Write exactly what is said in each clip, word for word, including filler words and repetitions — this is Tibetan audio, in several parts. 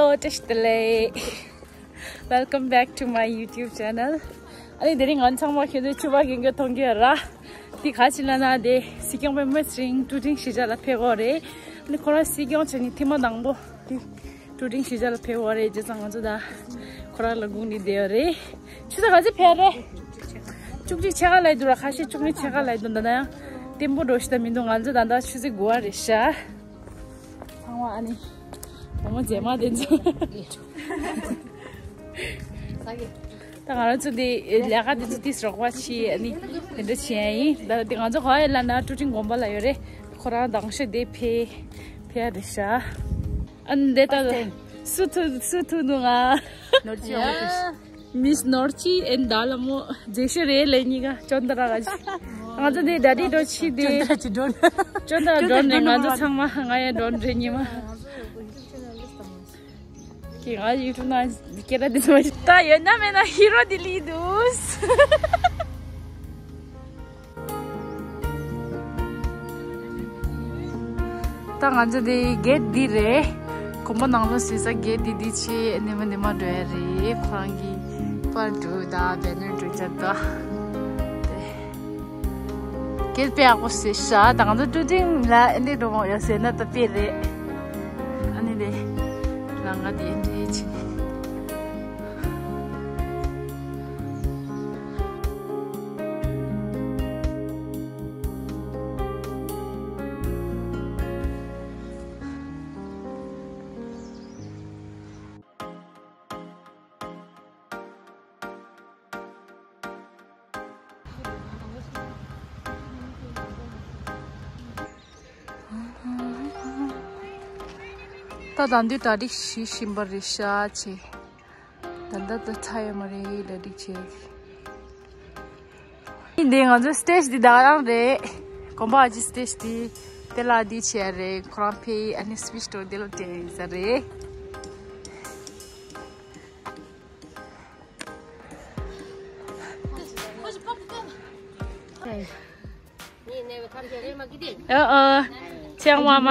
ཨོ་བཀྲ་ཤིས་བདེ་ལེགས། Welcome back to my YouTube channel. ཨ་ནི་དེ་རིང་ང་ཚང་མ་ཁྱོད་ཚོའི་ཕྱུ་པ་གན་ག་མཐོང་གི་ཡོད་ར། དེ་ག་ཅི་ལབ་ན་དེ་སྲིད་སྐྱོང་པདྨ་ཚེ་རིང་ཀྲུའུ་ཀྲིང་གཞིས་ཆགས་ལ་ཕེབས་ཡོད་རེད། ཨ་ནི་ཁོ་རང་སྲིད་སྐྱོང་བྱས་ནས་ཐེངས་མ་དང་པོ་དེ་ཀྲུའུ་ཀྲིང་གཞིས་ཆགས་ལ་ཕེབས་ཡོད་རེད། བྱས་ཙང་ང་ཚོ་ད་ཁོ་རང་ལ་སྒུག་ནས་བསྡད་ཡོད་རེད། ཆུ་ཚོད་ག་ཚོད་ཕེབས་རེད། བཅུ་གཅིག་ཕྱེད་ཀ་ལ་འདུག་ར། ཁ་ཤས་བཅུ་གཉིས་ཕྱེད་ཀ་ལ་འདུག་ད་ལྟ་ཡང་བརྟན་པོ་འགྲོ་ཤི་ད་མི་འདུག་ང་ཚོ་ད་ལྟ་ཆུ་ཚོད་དགུ་པ་རེད་ཤག་ཚང་མ་ཨ་ནི། བུ་མོ་མཛེས་མ་དེ་ཚོ། ད་ང་རང་ཚོ་འདི་ལས་ཀ་དེ་ཚོ་ཏིས་རོགས་པ་བྱེད་ཨ་ནི་དེ་འདྲ་བྱེད་ཡ་ཡིན། ད་དེ་ང་ཚོ་ག་ཡོད་ལབ་ན་ཀྲུའུ་ཀྲིང་དགོན་པ་ལ་ཡོད་རེད། ཁོ་རང་དང་ཤོད་དེ་ཕེ་ཕེ་ཡ་རེད་ཤག་ཨ་ནི་དེ་ད་སུ་ཐུག་སུ་ཐུག་འདུག་ང་། ནོར་ཅི་ཡོང་གི། མིས་ནོར་ཅི་ཨེན་ད་ལ་མོ་མཛེས་ཤོས་རེད་ལས་གཉིས་ཀ་ཅོན་ཏ་ར་ག་ཅི། ང་ཚོ་འདི་ཌ་ཌི་འགྲོ་ཆི་དེ་ཅོན་ཏ་ར་འགྲོ་ནས་ང་ཚོ་ཚང་མ་ང་ཡང་འགྲོ་རེད་ཉི་མ། ཁྱེད་ང་ཡུ་ཊུབ་ནང་སྐད་ར་འདི་ཚོ་ད་ཡོད་ན་མེད་ན་ཧི་རོ་འདི་ལི་འདུག་ད་ང་ཚོ་དེ་གེ་ཊི་འདི་རེད། དགོན་པ་ནང་ལོགས་སུ་ས་གེ་ཊི་འདི་འདི་ཆེ་ནི་མ་ནི་མ་འགྲོ་ཡ་རེད། ཁོ་རང་གི་པར་འགྲོ་ད་བེ་ནར་འགྲོ་ཅག་ད་དེ་གེ་ཊི་དཔེ་ཡག་པོ་ཟེར་ཤག་ད་ང་ཚོ་ཀྲུའུ་ཀྲིང་ལ་ཨེ་འདྲས་འགྲོ་མ་ཡོད་ཟེར་ན་ད་དཔེ་རེད། ཨ་ནི་དེ་ལ་ང་དེ་ཨེ་འདྲས་ཆེ། ད་ད་འདི་གྲ་སྒྲིག་བྱེད་བཞིན་པ་རེད་ཤག་ཆེ། ད་ལྟ་ད་ཚར་ཡོད་མ་རེད་གྲ་སྒྲིག་བྱེད་ཀྱི། འདི་ང་ཚོའི་སི་ཊེ་ཇི་འདི་ད་ག་རང་རེད། དགོན་པ་ཨ་ཅེ་སི་ཊེ་ཇི་འདི་དེ་ལ་འདི་བྱས་རེད། ཁོ་རང་ཕེ་ཨ་ནི་སི་པིཆ་འགྲོ་འདི་ལ་བྲིས་ཡིན་ས་རེད། ཨ་ཨ། ཆང་བ་མ།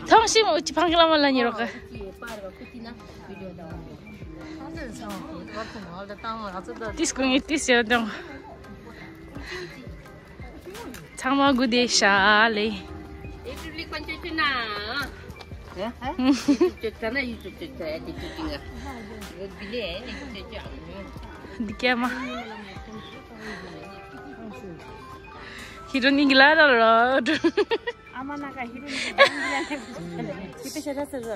ཐོང་ཤིམ་འུ་ཅི་ཕང་གི་ལ་མ་ལ་ཉེ་རོགས། ཏིས་ཀུ་ངི་ཏིས་ཡོད་དང་། ཚང་མ་དགུ་དེ་ཤ་ལེ། འདི་ཀྱ་མ། ཧི་རོ་ནི་གི་ལ་ར་ར། ཨ་མ་ན་ག་ཧི་རོ་ནི་གི་ལ་ར་ར།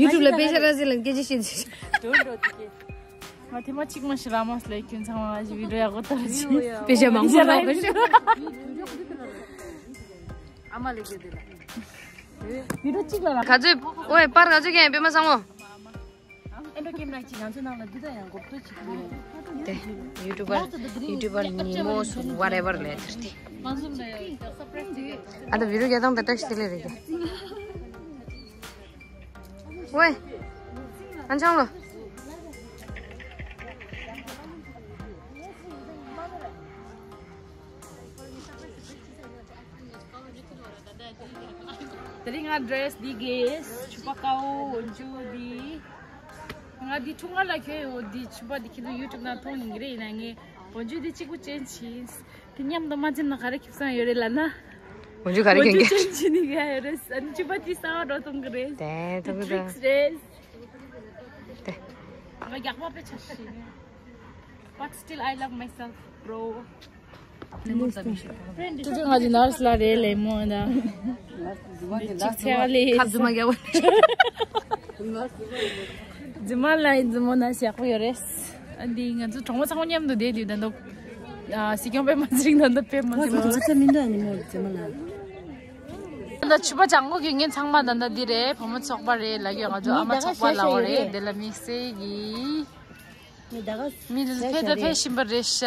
ཡུ་ཊུབ་ལ་དཔེ་ཆ་ར་ཟེར་ལ་སྐད་ཆ་བཤད་ཟེར། འགྲོ་འགྲོ་དེ་གི། ང་ཐེངས་མ་གཅིག་མ་ཞིག་ར་མ་སླེབས་ཁྱོད་ཚང་མ་ཞིག་བི་ཌིའོ་ཡག་པོ་ལྟ་ར་ཅི། དཔེ་ཆ་མང་པོ་ལ་དཔེ་ཆ། ཨ་མ་ལེ་གི་དེ་ལ། བི་ཌིའོ་གཅིག་ལ་ར། ག་ཚོད་ཨོའི་པར་ག་ཚོད་ཀྱང་པད་མ་བཟང་མོ། ཨེ་འགྲོ་ཀེམ་ར་ཅིག་ང་ཚོ་ནང་ལ་འདི་དང་ཡང་འགོག་ཐོ་ཅིག་ཡོད། དེ་ཡུ་ཊུབ་པར་ཡུ་ཊུབ་པར་ཉིན་མོ་སུ་ཝ་རེ་ཝར་ལས་དེར་དེ། ང་ཚོ་ལ་སར་པ་རའི་ཛི་དེ་གི། ཨ་ད་བི་ཌིའོ་རྒྱག་སྟངས་དེ་ཏག་ཞིག་དེ་ལས་རེད་གི། ཝེ། ཨན་ཆང་ལོ། དེ་རིང་ང་ཌི་རེ་སི་འདི་གས་ཕྱུ་པ་ཀའོ་འོན་ཅུ་འདི། ང་འདི་ཁྲུང་ང་ལ་ཁྱོད་ཡོད་འདི་ཕྱུ་པ་འདི་ཁྱེད་ཚོ་ཡུ་ཊུབ་ནང་མཐོང་ཡིན་གི་རེད། ཡིན་ན་ངས་འོན་ཅུ་འདི་གཅིག་པུ་ཅན་བྱིན། དེ་མཉམ་དུ་མ་བྱིན་ན་ག་རེ་ཁེབས་སང་ཡོད་རེད་ལབ་ན། འོན་ཅུ་ག་རེ་འོན་ཅུ་ཁེངས་ཀྱི། ཅན་བྱིན་ནི་ག་ཡོད་རེད། ཨ་ནི་ཕྱུ་པ་འདི་གསར་པ་འགྲོ་གཏོང་གི་རེད། དེ་ཐུག་གི་འདུག་ཊི་རིག་སི་རེད། དེ། ང་རྒྱག་པ་དཔེ་ཆ་ཤེས། But still I love myself, bro. ཅི་ཅི་ང་ཚོ་ནར་སི་ལ་རེད་ལེ་མོ་ད། ཅིག་ཚེ་བ་ལེ། ཁབ་རྫུན་མ་རྒྱག་པ། རྫུན་མ་ལ་ཡིན་རྫུན་མོ་ན་ཞག་པོ་ཡོད་རེད། ཨ་འདི་ང་ཚོ་གྲོགས་མོ་ཚང་མ་མཉམ་དུ་བསྡད་དུས་ད་ལྟ། ཨ་སྲིད་སྐྱོང་པད་མ་ཚེ་རིང་ད་ལྟ་པད་མ་ཚེ་རིང་། ང་ཚོ་མི་འདུག་ཨ་ནི་མོ་རྫུན་མ་ལ། ད་ཕྱུ་པ་ལྗང་གུ་གི་ངའི་ཚང་མ་ད་ལྟ་འདི་རེད། བུ་མོ་ཚོགས་པ་རེད་ལབ་ཀྱི་ང་ཚོ་ཨ་མ་ཚོགས་པ་ལབ་པ་རེད། འདི་ལ་དམིགས་བསལ་གྱི། མི་ཕེབས་དང་ཕེབས་བཞིན་པ་རེད་ཤག་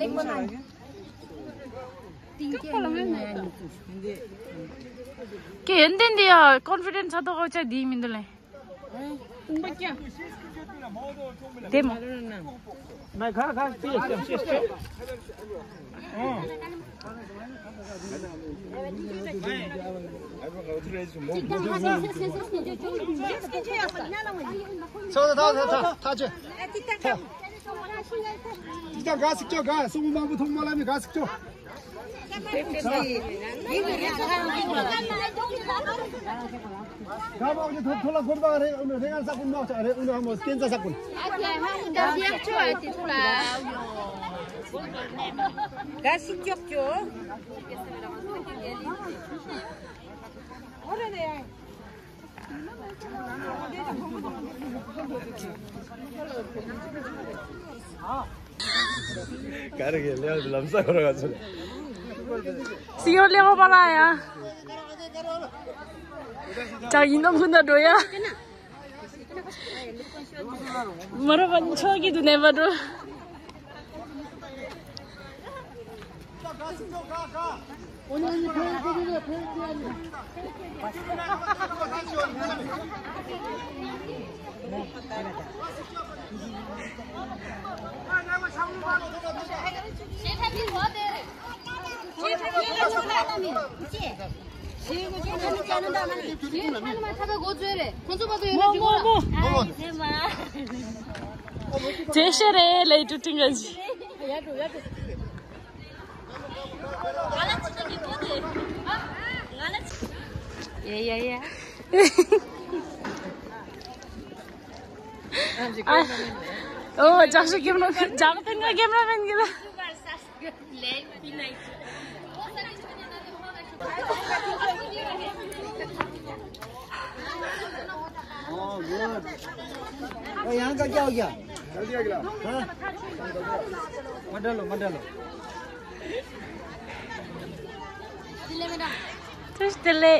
ལེགས་མོ་གནང་། ཀྱེ་ཡོན་ཏན་འདི་ཡ་ཀོན་ཕི་ཌེན་ས་ཐོག་ཅག་འདི་མི་འདུག་ལེ། དེ་མོ། ད་ད་ད་ད་ད་ཅེ། ཅི་ད་ག་སི་ཀྱོ་ག་སུ་མང་པོ་ཐོག་མ་ལ་མི་ག་སི་ཀྱོ། ག་མོག་གི་ཐོ་ཐོ་ལ་གོར་བ་རེ་རེ་ང་ས་ཀུན་མོག་ཆ་རེ་ཨུ་ནུ་ཧ་མོ་སྐེན་ཚ་ས་ཀུན། ག་སི་ཀྱོག་ཀྱོ། ག་རེ་གི་ལེའུ་ལམ་སང་ར་ག་ཚོད། སི་ཡོ་ལེའུ་པ་ལ་ཡ། ཅག་ཡིན་ནམ་ཁུ་ན་འགྲོ་ཡ། མ་ར་བ་ཆོག་གི་དུ་ནས་བ་འགྲོ། ཇེ་ཤེ་རེ་ལེ་ཏུ་ཏིང་ག་ཇི། Yeah, yeah, yeah. ཨོ་ཇག་ཤོ་ཀེམ་ར་མེན། ཇག་ཐེན་ག་ཀེམ་ར་མེན་གི་ལ། Oh, good. Oh, यहाँ का क्या हो गया? हाँ? मत डालो, मत डालो। तुझ दिले।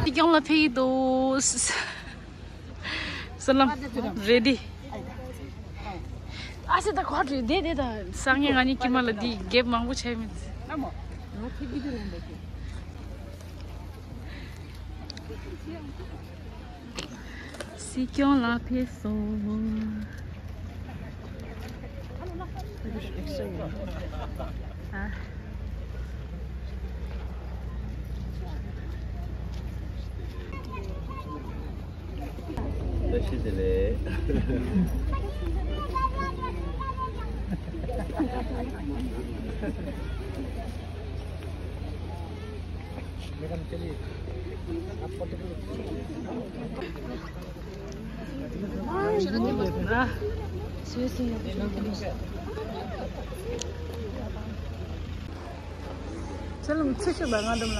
སྲིད་སྐྱོང་ལ་ཕེབས་ཡི་འདུག་སོ་ལམ། རེ་ཌི། ཨ་སི་ད་ཁོ་རེ་ཌི་དེ་ད་སང་ཉིན་ང་གཉིས་ཀྱི་མ་ལ་འདི་གེབ་མང་པོ་བྱས་མེད། སྲིད་སྐྱོང་ལ་ཕེབས་སོང་། ཨ། བཀྲ་ཤིས་བདེ་ལེགས། ཚུལ་ལུམ་ཚུལ་ཤུགས་པ་ང་དུམ་ལ།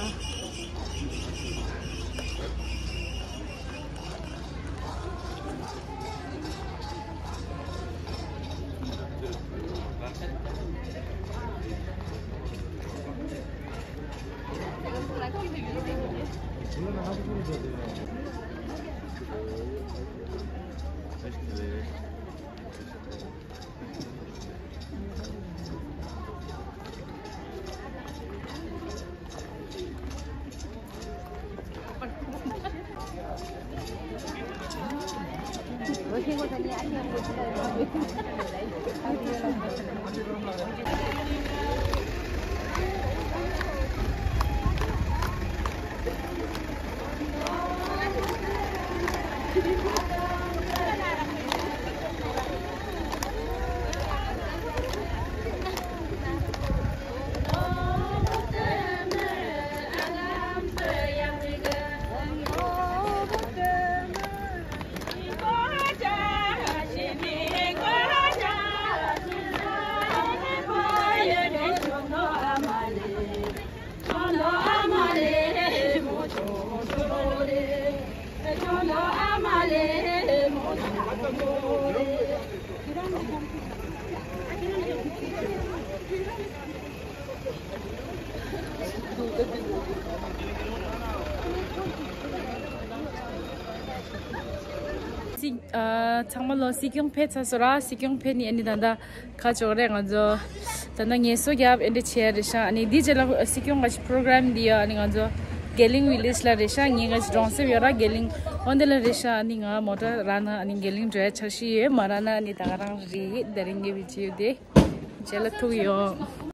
སྲིད། ཨ། ཚང་མ་ལོ། སྲིད་སྐྱོང་ཕེབས་ཚར་སོང་ར། སྲིད་སྐྱོང་ཕེབས་ནི་ཨ་ནི་ད་ལྟ་ཁ་ཕྱོགས་རེད། ང་ཚོ་ད་ལྟ་ངལ་གསོ་རྒྱབ་ཨེ་འདྲ་བྱས་རེད་ཤག་ཨ་ནི་འདི་རྗེས་ལ་སྲིད་སྐྱོང་ག་ཅིག་པོ་རོ་གྷ་རམ་འདི་ཡོད། ཨ་ནི་ང་ཚོ་གེ་ལིང་ཝི་ལེཇ་ལ་རེད་ཤག་ངའི་ག་ཅིག་གྲོང་གསེབ་ཡོད་ར་གེ་ལིང་། འོ་འདི་ལ་རེད་ཤག་ཨ་ནི་ང་མོ་ཊ་རག་ན་ཨ་ནི་གེ་ལིང་འགྲོ་ཡ་འཆར་གཞི་ཡོད། མ་རག་ན་ཨ་ནི་ད་ག་རང་རེད། དེ་རིང་གི་བི་ཌི་ཡོ་དེ་རྗེས་ལ་ཐུག་ཡོང་།